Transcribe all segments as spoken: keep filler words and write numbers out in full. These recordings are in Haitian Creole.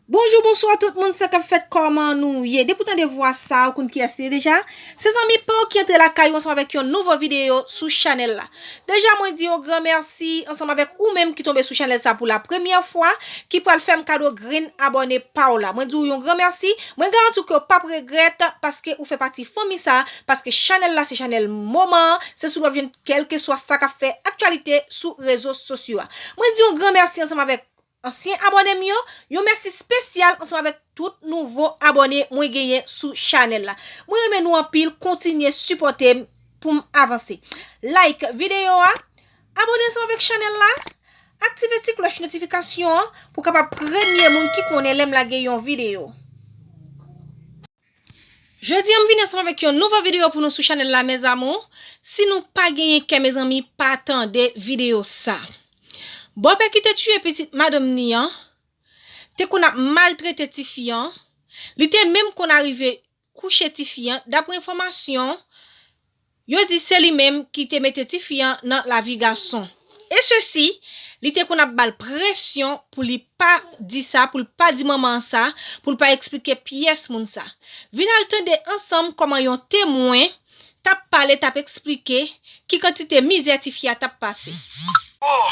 Bonjou, bonswa tout moun, sa k ap fèt, kòman nou ye? Depi w tande vwa sa, ou konn kiyès li ye deja. Se zanmi pa w ki antre lakay ou ansanm avèk yon nouvo videyo sou chanèl la. Deja, mwen di yon gran mèsi ansanm avèk ou menm ki tonbe sou chanèl sa pou la premyè fwa, ki pral fè m kado grenn abòne pa w la. Mwen di w yon gran mèsi. Mwen garanti w ke w p ap regrèt paske ou fè pati fanmi sa, paske chanèl la se chanèl moman an, se sou li w ap jwenn kèlkeswa sa k ap fè aktyalite sou rezo sosyo a. Mwen di yon gran mèsi ansanm avèk ansyen abòne m yo, yon mèsi espesyal ansanm avèk tout nouvo abòne mwen genyen sou chanèl la. Mwen renmen nou anpil, kontinye sipòte m pou m avanse. Like videyo a, abòne ansanm avèk chanèl la, aktive ti klòch notifikasyon an pou w kapab premye moun ki konnen lè m lage yon videyo. Jodi a, m vini ansanm avèk yon nouvo videyo pou nou sou chanèl la, mes amours. Si nou pa genyen kè, mezanmi, pa tande videyo sa. Bòpè ki te tiye pitit madanm ni an, te konn ap maltrete tifi an. Li te menm konn arive kouche tifi an. Dapre enfòmasyon, yo di se li menm ki te mete tifi an nan lavi gason. E sesi, li te konn ap ba l presyon pou li pa di sa, pou l pa di manman an sa, pou l pa eksplike pyès moun sa. Vin al tande ansanm kòman yon temwen t ap pale, t ap eksplike ki kantite mizè tifi a t ap pase. Oh,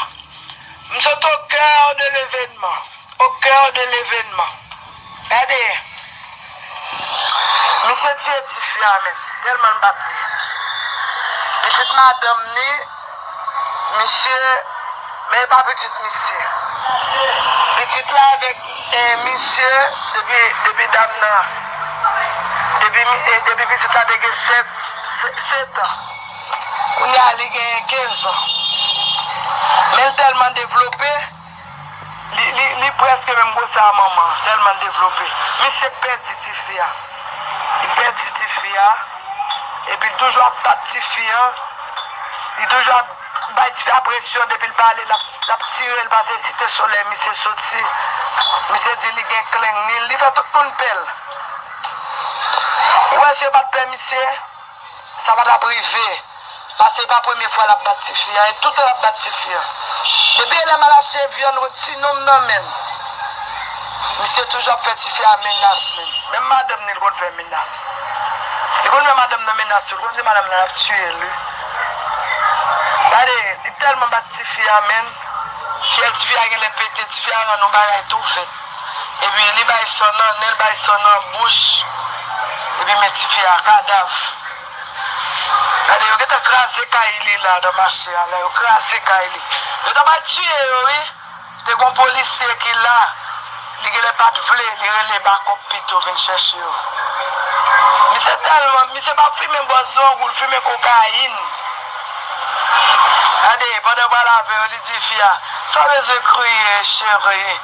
m sot au cœur de l'événement. Au cœur de l'événement. Gade, misye tiye tifi a menm, tèlman l bat li. Pitit madanm ni, misye, men e pa pitit misye. Pitit la avèk, eh, misye depi, depi dam nan, depi, eh, depi pitit la te gen sèt, se-, sèt an. Kounye a, li genyen kenz an. Men l tèlman devlope, li, li, li prèske menm gwosè a manman an, tèlman l devlope. Misye pèdi tifi a. Li pèdi tifi a. Epi l toujou ap bat tifi an. Li toujou ap bay tifi a presyon. Depi l pale, l ap, l ap tire l pase Site Solèy. Misye soti. Misye di li gen kleng ni l. Li fè tout moun pè l. Ou wè si yo pa t pè misye, sa pa t ap rive. Paske e pa premye fwa l ap bat tifi a, e toutan l ap bat tifi a. Depi lè m al achte vyann, yon ti nonm nan men l. Misye toujou ap fè tifi a menas menm. Menm madanm ni l konn fè menas. Li konn fè madanm nan menas tou, li konn di madanm nan l ap tiye l, wi. Gade, li tèlman bat tifi a, menm. Fyèl tifi a genlè pete, tifi a rann yon bagay tou vèt. Epi li bay san nan nen, li bay san nan bouch. Epi men tifi a kadav. Gade, yo gentan kraze kay li la nan mache a, la yo kraze kay li. Yo ta pral tiye yo, wi. Te gon polisye ki la, li genlè pa t vle, li rele bakòp pito vin chèche yo. Misye tèlman, misye pa fimen bòz non, ou l fimen kokayin. Gade, pandan pral avè yo, li di fi a, sa w bezwen kriye, cheri?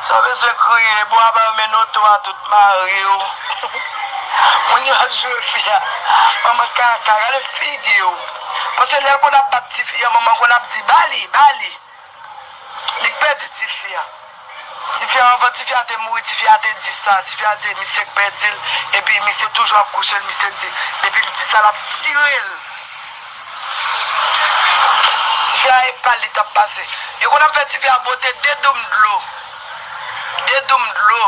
Sa w bezwen kriye? Bon, apa yo mennen w tou a tout mari w. Moun yo ap joure fi a. Manman kaka, gade figi w. Paske lè l konn ap bat tifi a, manman konn ap di, ba li, ba li. Li k pèdi tifi a. Tifi a, anvan tifi a te mouri, tifi a te di sa. Tifi a di misye k pèdi l, epi misye toujou ap kouche l, misye di, depi l di sa, l ap tire l. Tifi a e pa l li t ap pase. Yo konn ap fè tifi a pote de doum dlo. De doum dlo.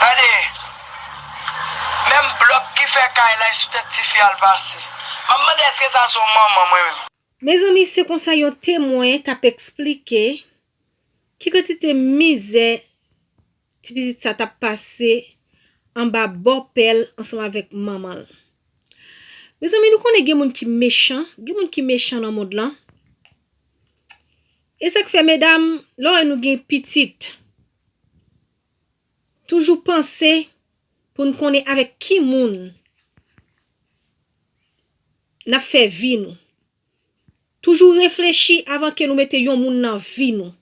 Gade, menm blòk ki fè kay la, e sou tèt tifi a l pase. M ap mande èske sa se yon manman, mwen menm? Mezanmi, se konsa yon temwen t ap eksplike ki kantite mizè ti pitit sa t ap pase anba bòpè l ansanm avèk manman l. Mezanmi, nou konnen gen moun ki mechan, gen moun ki mechan nan mond lan. E sa k fè, medam, lè w wè nou gen pitit, toujou panse pou n konnen avèk ki moun n ap fè vi nou. Toujou reflechi avan ke nou mete yon moun nan vi nou.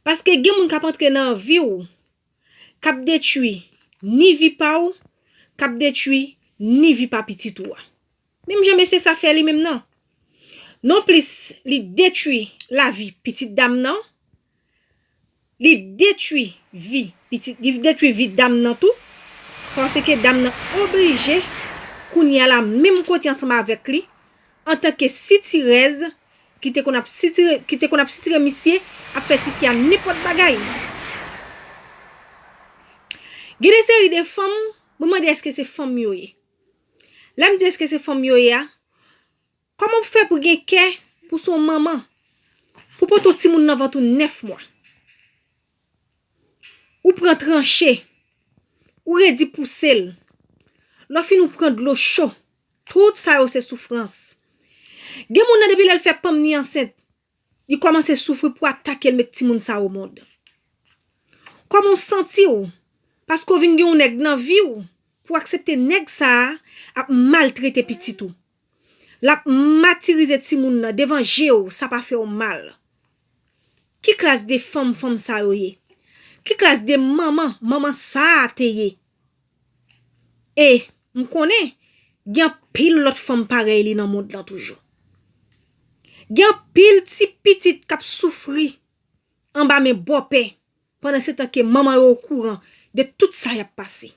Paske gen moun k ap antre nan vi w, k ap detwi ni vi pa w, k ap detwi ni vi pa pitit ou a. Menm jan mesye sa fè li menm nan. Nonplis li detwi lavi pitit dam nan, li detwi vi pitit, li detwi vi dam nan tou, paske dam nan oblije kounye a la menm kote ansanm avèk li, antanke sitirèz ki te konn ap sitire, ki te konn ap sitire misye, ap fè tifi a nenpòt bagay. Gen de seri de fanm, mwen mande èske se fanm yo ye. Lè m di èske se fanm yo ye a, kòman w fè pou gen kè pou se yon manman, pou pote yon timoun nan vant ou nèf mwa? Ou pran tranche, ou redi pouse l. Lè w fin ou pran dlo cho. Tout sa yo se soufrans. Gen moun nan depi lè l fè panm ni ansent, li kòmanse soufri pou atake l met timoun sa o mond. Kòman w santi w? Paske w vin gen yon nèg nan vi w, pou w aksepte nèg sa a ap maltrete pitit ou. L ap matirize timoun nan devan je w, sa pa fè w mal. Ki klas de fanm fanm sa yo ye? Ki klas de manman manman sa a te ye? E m konnen gen anpil lòt fanm parèy li nan mond lan toujou. Gen anpil ti pitit k ap soufri anba men bòpè, pandan se tan ke manman yo okouran de tout sa y ap pase.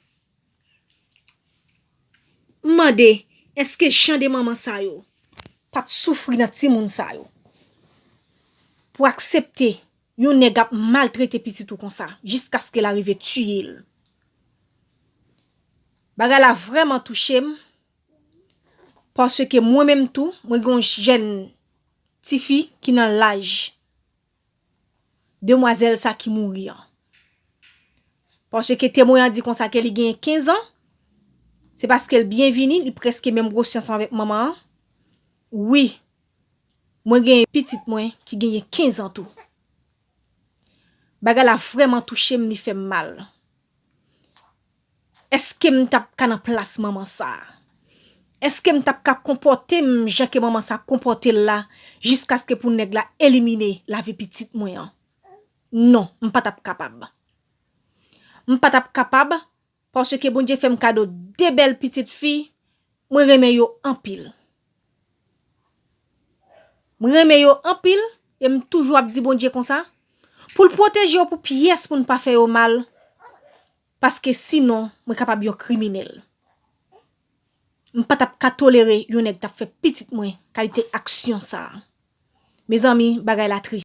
M mande, èske jan de manman sa yo p ap soufri nan timoun sa yo? Pou aksepte yon nèg ap maltrete pitit ou konsa, jiskaske l arive tiye l. Bagay la vrèman touche m, paske mwen menm tou, mwen gen yon jèn tifi ki nan laj demwazèl sa ki mouri an. Paske temwen an di konsa ke li genyen kenz an, se paske l byen vini, li prèske menm gwosè ansanm avèk manman an. Wi, mwen genyen pitit mwen ki genyen kenz an tou. Bagay la vrèman touche m, li fè m mal. Èske m t ap ka nan plas manman sa a? Èske m t ap ka konpòte m jan ke manman sa a konpòte l la, jiskaske pou nèg la elimine lavi pitit mwen an? Non, m pa t ap kapab. M pa t ap kapab, paske Bondye fè m kado de bèl pitit fi, mwen renmen yo anpil. Mwen renmen yo anpil, e m toujou ap di Bondye konsa, pou l pwoteje yo pou pyès moun pa fè yo mal, paske sinon, mwen kapab yon kriminèl. M pa t ap ka tolere yon nèg t ap fè pitit mwen kalite aksyon sa a. Mezanmi, bagay la tris.